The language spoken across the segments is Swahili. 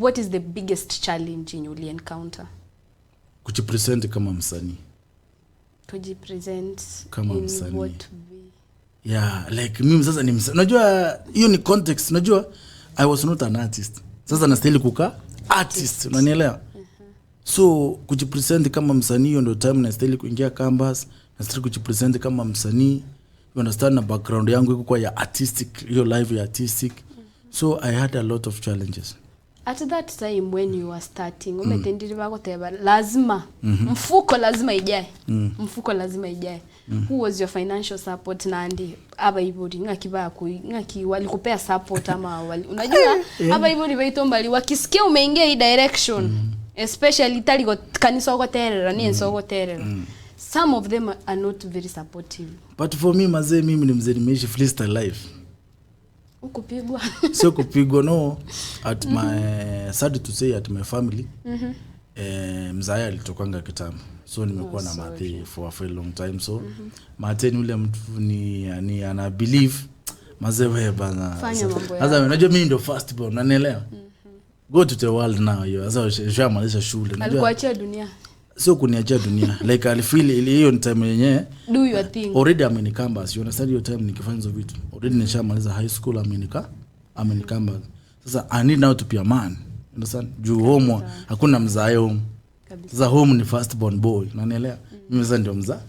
What is the biggest challenge yenye uli encounter? Kujipresent kama msanii. Kujipresent Kama in msanii. What way? Yeah, like mimi sasa ni msanii. Unajua hiyo ni context. Unajua I was not an artist. Sasa nastahili kukaa artist, unanielewa? So kujipresent kama msanii, hiyo ndio time nastahili kuingia campus, nastahili kujipresent kama msanii, you understand? Na background yangu iko kwa ya artistic, hiyo life ya artistic. So I had a lot of challenges. At that time when you were starting, umetendiri bagoteba lazima mfuko lazima ijae, mfuko lazima ijae. Who was your financial support? Nandi abaibori ng'aki baku, ng'aki walikupea support ama wali, unajua abaibori baito mbali wakisikia umeingia hii direction, especially tali kanisa ogoterera ni enso ogoterera, some of them are not very supportive. But for me, mazee, mimi ni mzee nimeishi freestyle life. Ukupigwa? Sio kupigwa, no. At my, sad to say, at my family, mzae alitokanga kitambo, so nimekuwa Oh, na sorry. Mathe for a very long time. So mathe ni ule mtu ni ana believe, mazee, we bana, Fanya mambo sasa unajua mimi ndio first born, unanielewa? Go to the world now. Hiyo sasa ushamaliza shule, unajua. Alikuachia dunia. Sio kuniachia dunia, like alifeel ile hiyo ni time yenyewe Do your thing. Already I'm in campus, you understand? Hiyo time nikifanya hizo vitu, already nishamaliza high school, I'm in campus. Sasa I need now to be a man, you understand? Juu home hakuna mzae home. Sasa home ni first born boy, unanielewa? Mimi sasa ndio Mzae.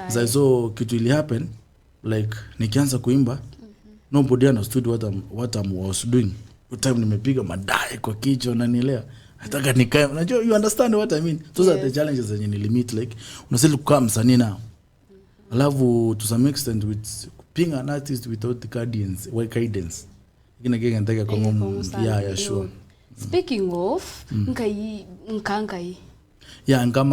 Mzae. So kitu ili happen, like nikianza kuimba, nobody understood what I'm was doing. Hiyo time nimepiga madai kwa kichwa, unanielewa? Nataka nikae, unajua, you understand what I mean? Those are the challenges zenye nilimeet, like unastahili kukaa msanii now. Alafu to some extent with being an artist without the guidance, well, guidance ikina kile nataka kwa Kongo sana. Yeah, sure. Speaking of, nkai nkankai Yeah, ngama.